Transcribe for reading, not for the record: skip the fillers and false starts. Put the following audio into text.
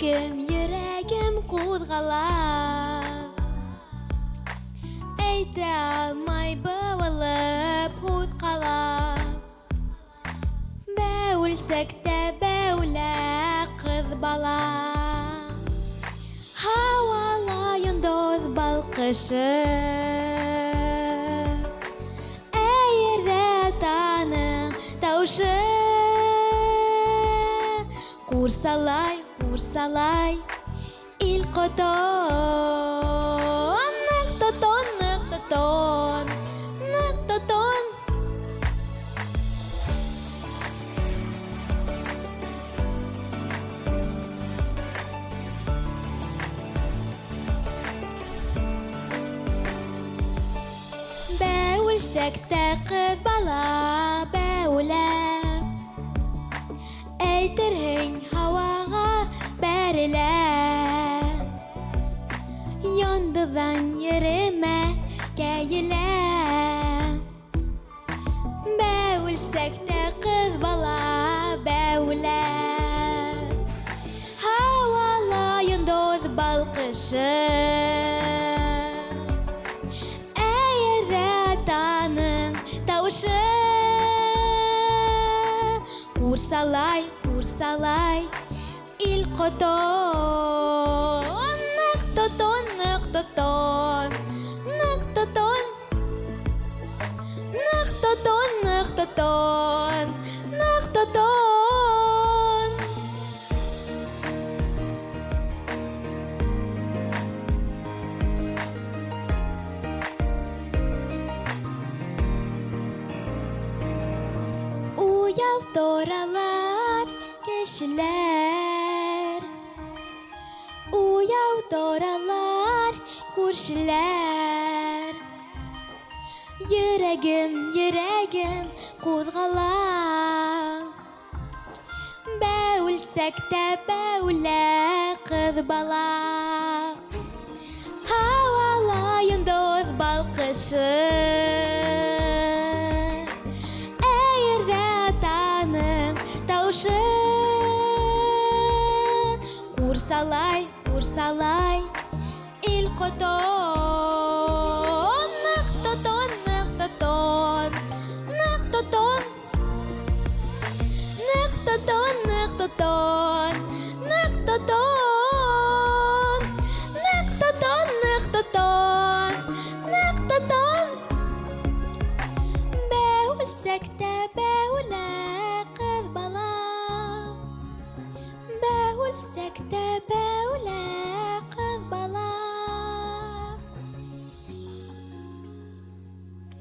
Йөрәгем, йөрәгем кузгала. Әйтә алмай бавылып һүҙ ҡала. Бәүелсәк тә бәүлә ҡыҙ бала. Һауала йондоҙ балҡышы. Ә ерҙә атаның тауышы. Ҡурсалай, ҡурсалай ил ҡотон. Ныҡ тотон, ныҡ тотон, ныҡ тотон. Бәүелсәк тә ҡыҙ бала бәүелә. Әйтерһең, һауаға бәрелә. Йондоҙҙан еремә кәйелә. Бәүелсәк тә ҡыҙ бала бәүелә. Һауала йондоҙ балҡышы. Ә ерҙә атаның тауышы. Ҡурсалай, ҡурсалай ил ҡотон. Ныҡ тотон, ныҡ тотон, ныҡ тотон. Ныҡ тотон, ныҡ тотон, ныҡ тотон. Уяу торалар кешеләр. Уяу торалар күршеләр. Йөрәгем, йөрәгем ҡуҙғала. Бәүелсәк тә бәүелә ҡыҙ бала. Һауала йондоҙ балҡышы. Ә ерҙә атаның тауышы. Ҡурсалай, ҡурсалай ил ҡотон. Ныҡ тотон, ныҡ тотон, ныҡ тотон. Ныҡ тотон, ныҡ тотон, ныҡ тотон. Ныҡ тотон, ныҡ тотон, ныҡ тотон. Бәүелсәк тә бәүелә ҡыҙ бала. Бәүелсәк тә бәүелә